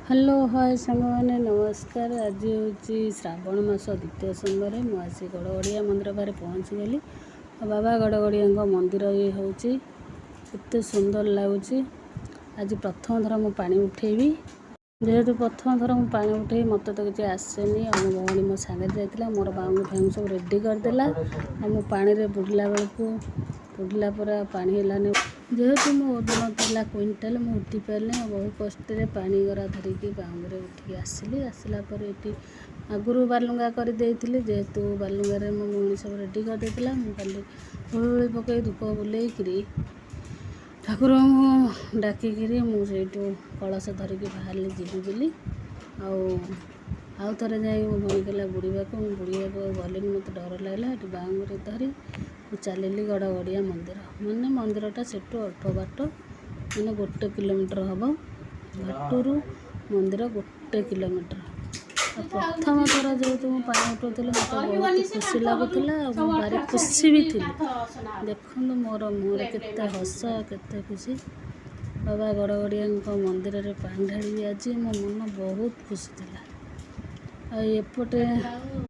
Hello, ହାଏ ସାଙ୍ଗମାନେ, ନମସ୍କାର। ଆଜି ହେଉଛି ଶ୍ରାବଣ ମାସ ଦ୍ୱିତୀୟ ସୋମବାର। ମୁଁ ଆସି ଗଡ଼ଗଡ଼ିଆ ମନ୍ଦିର ପାଖରେ ପହଞ୍ଚିଗଲି। ଆଉ ବାବା ଗଡ଼ଗଡ଼ିଆଙ୍କ ମନ୍ଦିର ଇଏ ହେଉଛି, କେତେ ସୁନ୍ଦର ଲାଗୁଛି। ଆଜି ପ୍ରଥମ ଥର ମୁଁ ପାଣି ଉଠେଇବି। ଯେହେତୁ ପ୍ରଥମ ଥର ମୁଁ ପାଣି ଉଠେଇବି, ମୋତେ ତ କିଛି ଆସେନି। ଆଉ ମୋ ଭଉଣୀ ମୋ ସାଙ୍ଗରେ ଯାଇଥିଲା, ମୋର ବାଉଙ୍ଗି ଫାଉଙ୍ଗି ସବୁ ରେଡ଼ି କରିଦେଲା। ଆଉ ମୁଁ ପାଣିରେ ବୁଡ଼ିଲା ବେଳକୁ, ବୁଡ଼ିଲା ପରେ ଆଉ ପାଣି ହେଲାନି। ଯେହେତୁ ମୋ ଓଜନ ଥିଲା କୁଇଣ୍ଟାଲ, ମୁଁ ଉଠି ପାରିଲିନି। ଆଉ ବହୁ କଷ୍ଟରେ ପାଣି ଗରା ଧରିକି ବାଉଙ୍ଗିରେ ଉଠିକି ଆସିଲି। ଆସିଲା ପରେ ଏଠି ଆଗରୁ ବାଲୁଙ୍ଗା କରିଦେଇଥିଲି। ଯେହେତୁ ବାଲୁଙ୍ଗାରେ ମୋ ଭଉଣୀ ସବୁ ରେଡ଼ି କରିଦେଇଥିଲା, ମୁଁ ଖାଲି ହୁଳୁହୁଳି ପକାଇ, ଧୂପ ବୁଲେଇକିରି, ଠାକୁରଙ୍କୁ ଡାକିକିରି ମୁଁ ସେଇଠୁ କଳସ ଧରିକି ବାହାରିଲି ଯିବି ବୋଲି। ଆଉ ଆଉ ଥରେ ଯାଇ ମୋ ଭଉଣୀ କହିଲା ବୁଡ଼ିବାକୁ, ମୁଁ ବୁଡ଼ିବାକୁ ଆଉ ଗଲିନି, ମୋତେ ଡର ଲାଗିଲା। ସେଠି ବାଉଙ୍ଗରେ ଧରି ମୁଁ ଚାଲିଲି ଗଡ଼ଗଡ଼ିଆ ମନ୍ଦିର। ମାନେ ମନ୍ଦିରଟା ସେଠୁ ଅଳ୍ପ ବାଟ, ମାନେ 1 କିଲୋମିଟର ହେବ। ଘାଟରୁ ମନ୍ଦିର 1 କିଲୋମିଟର। ଆଉ ପ୍ରଥମ ଥର ଯେହେତୁ ମୁଁ ପାଣି ଉଠାଉଥିଲି, ମୋତେ ବହୁତ ଖୁସି ଲାଗୁଥିଲା ଆଉ ମୁଁ ଭାରି ଖୁସି ବି ଥିଲି। ଦେଖନ୍ତୁ, ମୋର ମୁହଁରେ କେତେ ହସ, କେତେ ଖୁସି। ବାବା ଗଡ଼ଗଡ଼ିଆଙ୍କ ମନ୍ଦିରରେ ପାଣି ଢାଳିବି ଆଜି, ମୋ ମନ ବହୁତ ଖୁସି ଥିଲା। ଆଉ ଏପଟେ